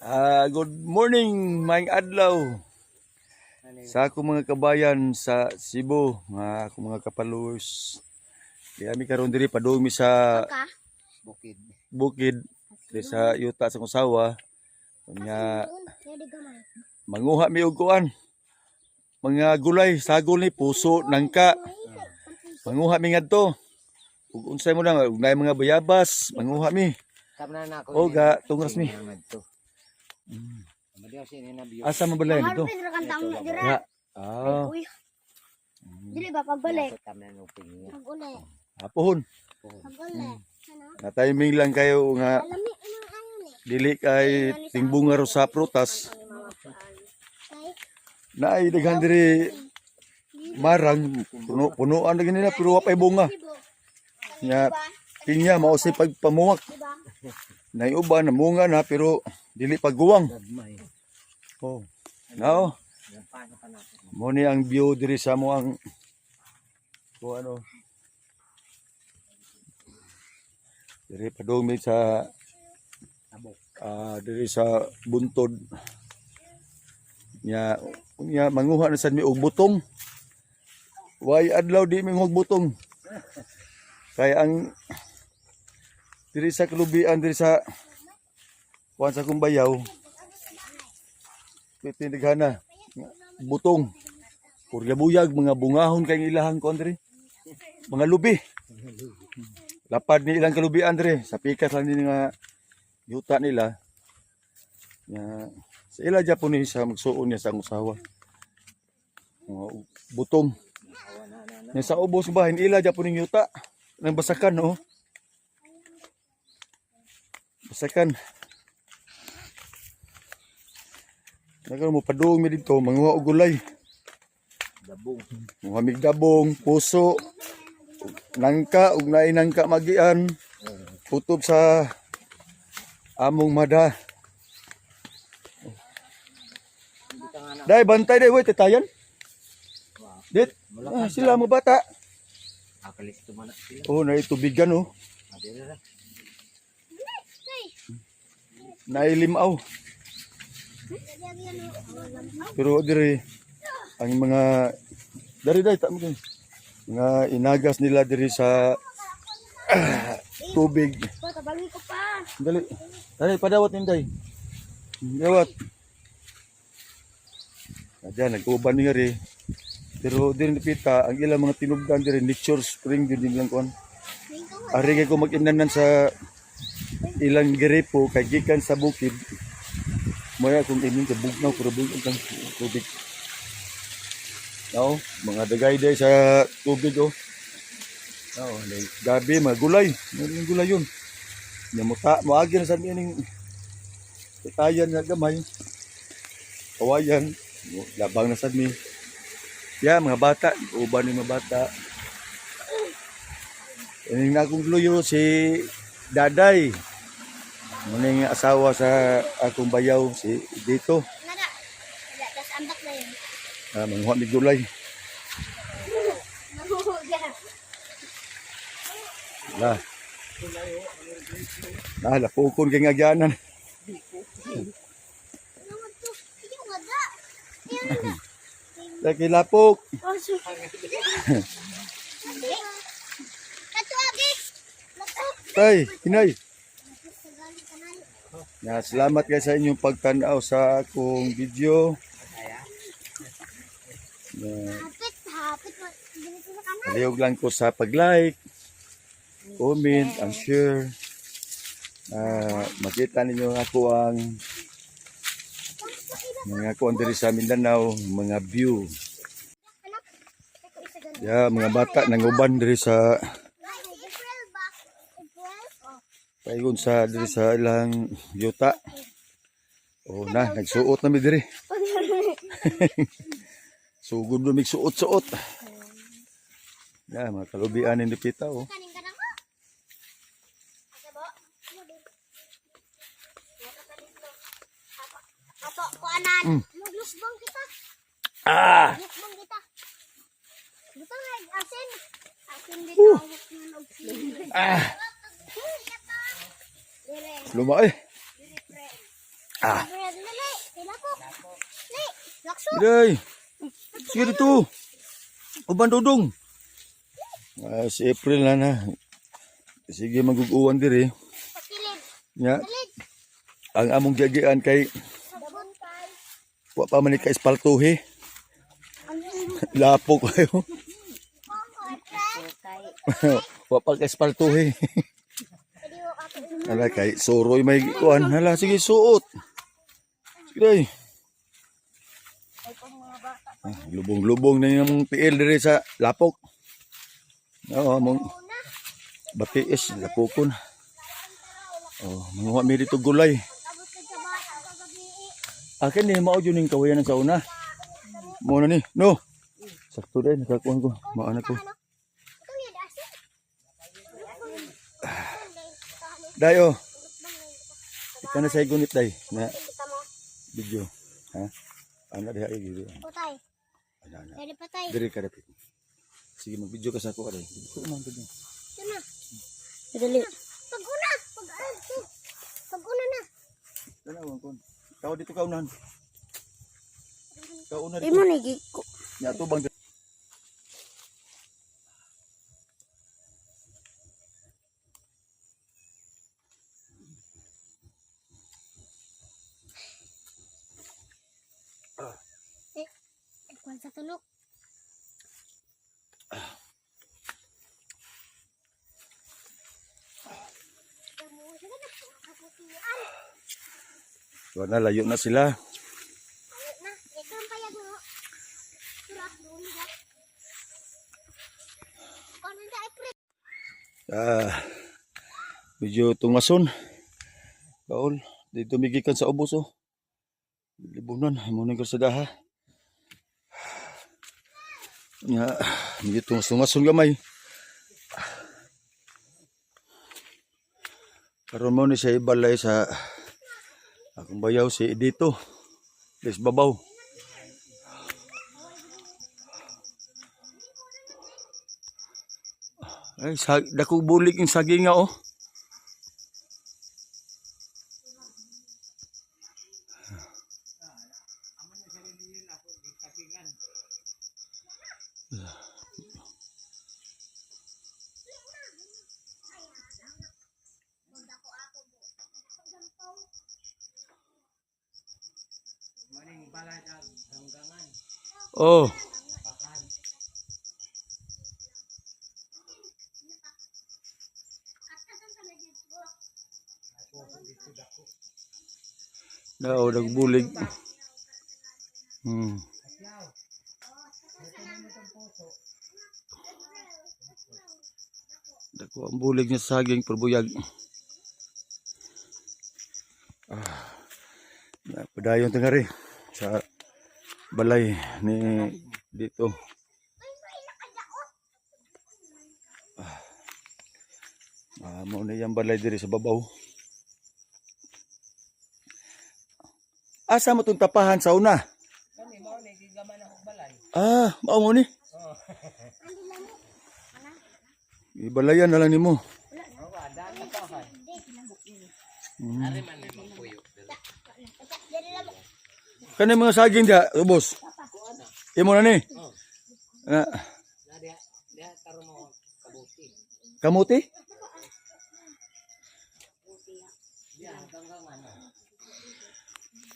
Good morning, maayong adlaw sa akong mga kabayan sa Cebu, mga akong mga ka-followers. Kaya mi karon diri, padung mi sa Ka? Bukid. Bukid diri sa yuta sa akong asawa. Nya Pwede gamay. manguha mi og kuan. Mga gulay, sagol ni puso, nangka. Manguha mi ngadto. Ug unsay mo lang, ug naay mga bayabas, manguha mi. Tama na ako. O ga tungras mi. Asa man balay nito? Harvest ra kang taong dira. Ya. Ah, Uy. Dili ba pagbalik? Tama na uping niya. Pag-uli. Apohon. Pag-uli. Ano? Na timing lang kayo nga Alami anong ano ni? dili kay tingbunga ro sa prutas. Kay Naay daghan diri marang puno punuan lagi nila pero wa pay bunga. Nya pinya mao si pagpamuwak. Diba? Nay uban namunga na pero dili pagguwang. Gagmay. Oh. Nao, Paano pa natin? mo ni ang view diri sa mo ang kung ano. Diri padung mi sa Tabok. Diri sa buntod. Nya unya manguha na sad mi og butong. Way adlaw di mi og butong. Kay ang diri sa kalubian, diri sa kuan sa kumbayaw, titindighana butong. Purga buyag, mga bungahon kay ilahang kuan diri. Mga lubi. Lapad ni ilang kalubian diri sa pikas lang din nga yuta nila. Nga sa ila Japanese sa magsuon niya sa ang usawa. Mga butong. Nya sa ubos ba ila Japanese yuta nang basakan, no. Basakan. Nagkaroon mo padung mi dito manguha og gulay. Dabong. Mga migdabong, puso, nangka, ug naay nangka magian, kutob sa among mada. Dai, bantay dai, hoy, tatayan. Dit, sila mo bata. Akalis man na sila. Oh, naay tubigan oh. Adira ra. Naay limaw. Pero dire ang mga dari dai ta mo dun. Mga inagas nila diri sa tubig. Pa, tabagi ko pa. Dali. Dali, padawat ninday. Dawat. Adyan, nag-uban nga rin. Pero din pita, ang ilang mga tinubdan diri, nature spring din nilang kuan. Ari kay ko mag-inanan sa ilang gripo kay gikan sa bukid. Maya kung imin sa bugnaw pero bugnaw ang tubig. No, mga dagay sa tubig oh. No, like, gabi mga gulay, mga gulay yun. Nya mo ta moagi na sa ning titayan nga gamay. Kawayan, labang na sad mi. Ya, mga bata, uban ni mga bata. Ining na akong luyo si Daday. Muning asawa sa akong bayaw si dito. Nada. Nada, tas ambak na yun. Manguha mig gulay. Nahuga. La. Na lapukon kay nga gyanan. Ano man to? Iyo nga da. Iyo nga da. Laki lapok. Oh, sorry. Kato agi. Lapok. Tay, hinay. Tagalog kanal. Na salamat kay sa inyong pagtan-aw sa akong video. Na Hapit, hapit. Dito sa kanal. palihog lang ko sa pag-like, comment, and share. Makita ninyo ang ako ang mga kuan diri sa Mindanao, mga view. Anak, ito isa ganun. Ya, mga bata nanguban diri sa April ba? April? Oh. paingon sa diri sa ilang yuta. Oh na, nagsuot na mi diri. Sugod na mig suot-suot. Ya, mga kalubian ni Lupita oh. Kaning ka na ko. Asa bo? Ato, kuanan. Maglusbang kita. Ah! Lukbang kita. Butang ay asin. Asin dito. Ah! Dire. Lumay. Dire pre. Ah. Bread na li. Tilapok. Li. Lakso. Day. Sige dito. Uban dudong. Ah, si April na na. Sige maguguan diri. Patilid. Nya, Tilid. ang among giagian kay Sabon kay. wa pa man ni ka espaltuhi. Ang Lapok kayo. kay. Wa pa ka espaltuhi. Pwede ko ato. Hala kay suroy may kuan. Hala sige suot. Sige day. Ah, lubong-lubong na yung tiil diri sa lapok. Oo, among batiis lapokon. Oh, manguha mi dito gulay. Abot ka sa bata kagabi. Akin ni mao jud ning kawayan sa una. Mo na ni. No. Sakto din nakakuan ko. Maana ko. Ito yan asin. Day oh. Ika na sa gunit day na Kita mo. video. Ha? Ana diha ay video. Patay. Ana ana. Dali patay. Diri ka dapit. Sige mag-video ka sa ako aray. Ko man gud. Ito na. Dali. Pag una. Pag ano. Pag una na. Tanawan kon. Tao dito ka unahan. Ka una dito. Imo ni giko. Nya tubang. Kuan sa tunok. Wala layo na sila. Na, ito ang payag mo. Surat doon ba? Kuan na April. Ah, medyo tungason. Kaol, dito migikan sa ubos oh. Libunan, mo nang kalsadaha. Nga, medyo tungas-tungason gamay. Karon mo ni siya ibalay sa akong bayaw si dito. Des babaw. Ay, sa, dako bulik yung saging nga oh. Oh. Dao nagbulig. Dako ang bulig niya sa saging perbuyag. Ah. Na padayon tangari sa balay ni dito. Ah. Ah, mao na yang balay diri sa babaw. Asa mo tong tapahan sa una? Kami mao ni gigaman ako balay. Ah, mao mo ni. Ibalayan na lang nimo. Oo, daan na pa. Ari man may magpuyo. Kani mga saging diha, ubos. Imo na ni. Na, Na diha diha karon mo kabuti. Kamuti? Diha hanggang ano.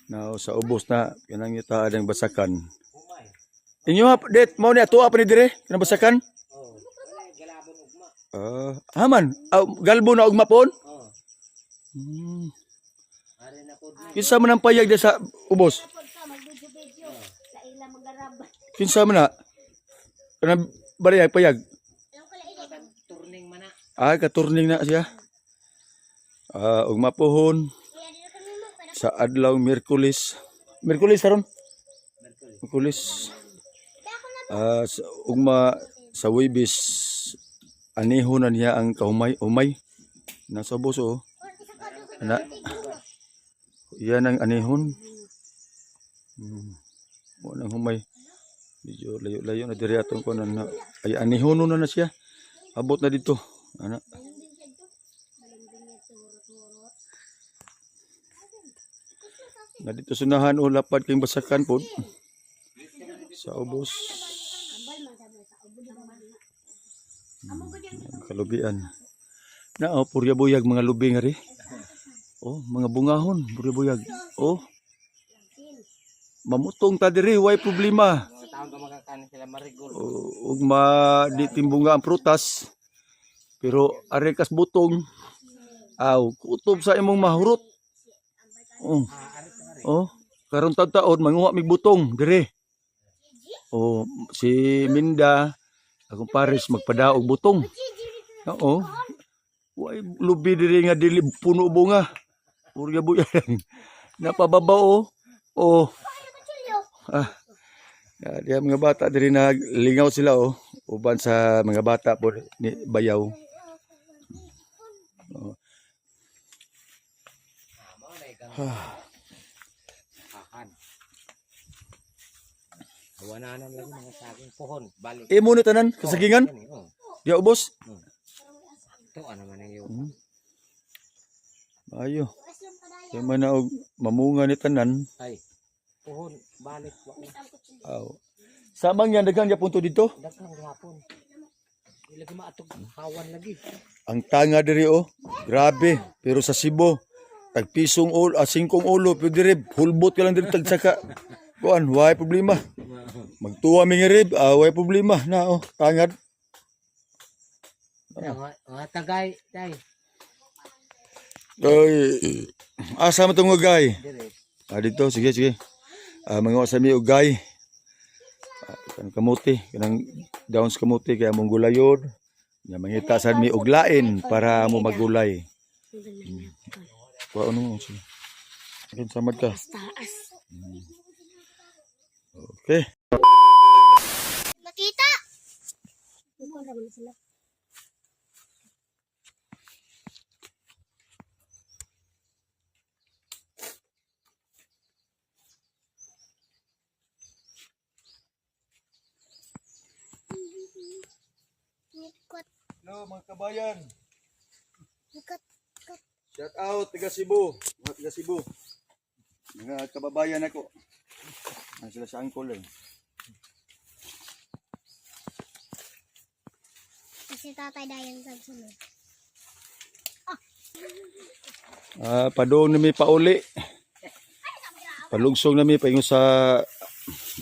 Now, sa ubos na kanang yuta ang basakan. Humay. Inyo ha, det mao ni ato pa ni dire kanang basakan. Oh, wala galabon ugma. Ah, haman, ah, galbo na ugma pon. Oh, ari na pod ni. Kinsa man ang payag diha sa ubos? Pag ka mag-video-video sa ila magarab. Kinsa man na? Kanang bariyag payag. Alam ko lang Kan turning man na. Ah, katurning na siya. Ah, ugma pohon Kaya dito kami mo para sa adlaw Miyerkules. Miyerkules karon? Merkulis. Miyerkules. ako na Ah, sa ugma sa Webes aniho na niya ang kahumay umay. Nasa ubos oh. isa ka doon. Ana. Yan ang anihon. Mo nang humay. Medyo layo-layo na diri atong kuan na. Ay anihon na na siya. Abot na dito. Ana. Na dito sunahan o lapad kay basakan pod. Sa ubos. Kalubian. Na oh, purya buyag mga lubi nga ri. Oh, mga bungahon, purya buyag. Oh. Mamutong ta diri, way problema. Mga taon ka makakanin sila marigol. Oh, ug ma di timbunga ang prutas. Pero ari kas butong. Aw, kutob sa imong mahurot. Oh. Oh, karon taon manguha mig butong dire. Oh, si Minda akong pares magpadaog butong. Oo. Way lubi diri nga dili puno bunga. Purya buya. Napababa oh. Oh. Ah. Ya, diya mga bata diri naglingaw sila oh. Uban sa mga bata po ni Bayaw. Oh. Kakan. Wananan lagi mga saging pohon. Balik. Imo ni tanan kasagingan. Gani, oh. Diya ubos. Ito ano man ang iyo. Ayo. Kay man na og mamunga ni tanan. Ay. Pohon balik wa na. Aw. Samang yan daghan gyapon to dito. Daghang gihapon. Di lagi maatog hawan lagi. Ang tanga diri oh. Grabe, pero sa Cebu tag pisong ulo, singkong ulo, pero diri hulbot ka lang diri tag saka. Kuan, way problema. Magtuwa mi nga rib, way problema na oh, tangad. Mga tagay, tay. Oy, asa man tong gay? Dire. Ah, dito, sige, sige. Ah, mga sa mi og gay. Ah, kanang kamuti, kanang downs kamuti kay among gulayon. Nya mangita sad mi og lain para mo magulay. Kuha ano mo sige. Akin samad ka. Taas. Okay. Makita! Ikaw naman sila. Nikot, Hello mga kabayan. nikot, nikot. Shout out taga Cebu, mga taga Cebu. Mga kababayan ako. Ah, sila sa angkol eh. Kasi tatay Dayan sa sunod. Ah, padung na mi pauli. Palugsong na mi paingon sa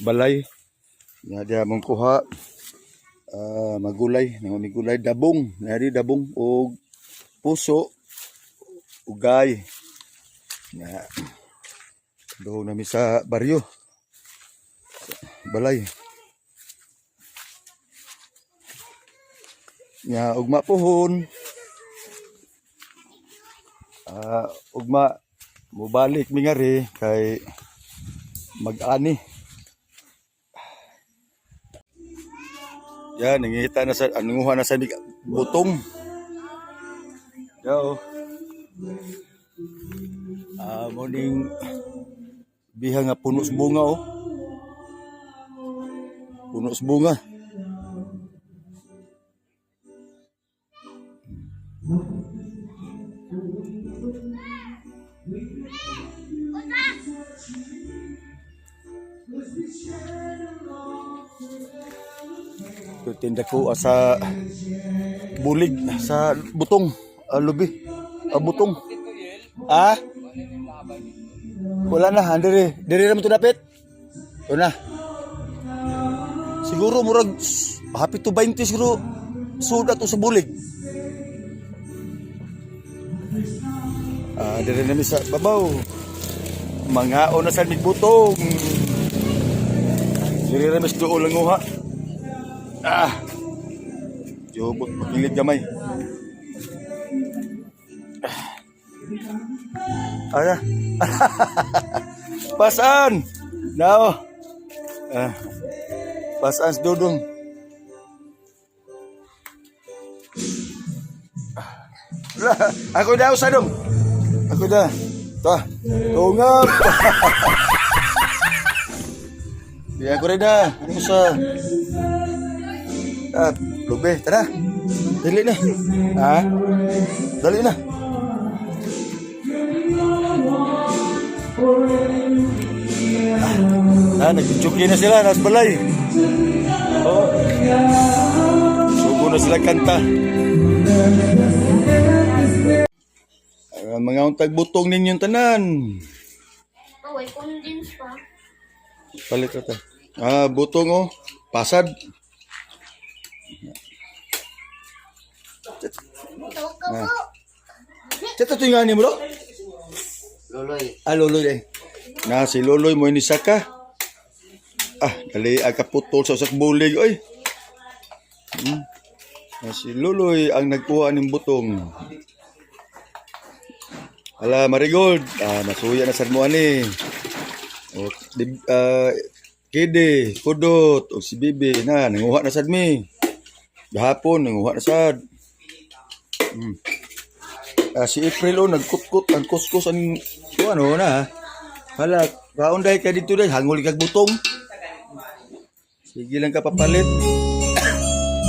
balay. Nga diha mong kuha magulay, nga may gulay dabong, nari dabong og puso ugay. Nga doon na mi sa baryo. Sa balay. Nga ugma pohon. Ah, ugma mubalik mi ngari kay mag-ani. Yan, nangihita na sa anunguha na sa butong. Yo. Ah, morning biha nga puno sa bunga oh. Puno sa bunga. Tinda ko sa bulig sa butong lubi. Butong. Ah? Wala na, andere. Dire naman to dapit. Ito na. Siguro murag happy to 20 siguro sudat to sa bulig. Ah, dire namin sa babaw. Mga na sa butong. Dire namin sa duol ang uha. Ah. Jobot makilid gamay. Ah. Ara. Pasan. Now. Ah. Pasan si Dudong. Ah. Wala. Ako daw sa dong. Ako da. Ta. Tungap. Di ako rin na. Ano sa? Ah, lube, tara. Dali na. Ha? Dali na. Ah, nagtsuki na sila, nas balay. Oh. Sugo na sila kanta. Ah, mga untag butong ninyong tanan. Oh, ay condense pa. Palit na ta. Ah, butong oh. Pasad. Tawag ka po. Sa ito yung mo, do? Loloy. Ah, Loloy eh. Na si Loloy mo ni Saka. Ah, dali ang kaputol sa usak bulig oy. Na si Loloy ang nagkuha ning butong. Ala Marigold, ah, masuya na sad mo ani. O di, ah, Kide, Kudot, o si Bibi na nanguha na sad mi. Gahapon nanguha na sad. Ah, si April oh, nagkutkot, nagkuskus ang ano na. Hala, kaon dahil kay dito dahil hangol kag butong. Sige lang ka papalit.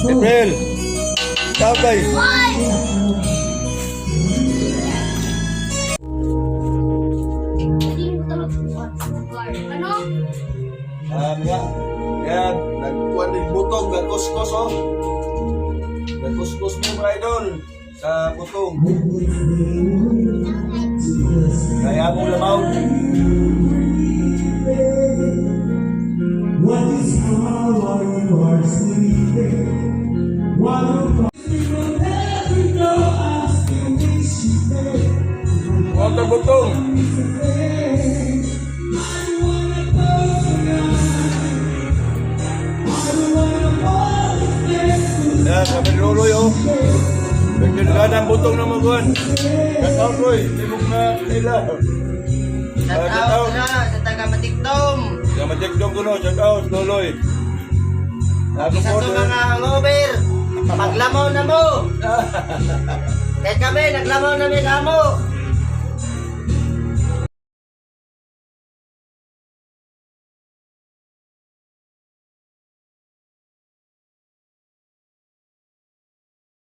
April. Ikaw day. Hindi mo talaga. Ano? Ah, mga yan, nagkuan ng butong, nagkuskus oh. Nagkuskus mo mga idol sa butong. Kaya mo lamaw. What is wrong while you are sleeping? While you every girl I still wish you there. Huwag kang butong. Yan, sabi ni Loloy, oh. Bigyan ka ng butong na maguan. Shout out, Roy. Timog na nila. Shout Ah, shout out out. na sa taga Matikdom. Sa ko no, shout out, Loloy. Ako Isa po, to mga hangover. Paglamaw na mo. Kaya kami, naglamaw na mi kamo.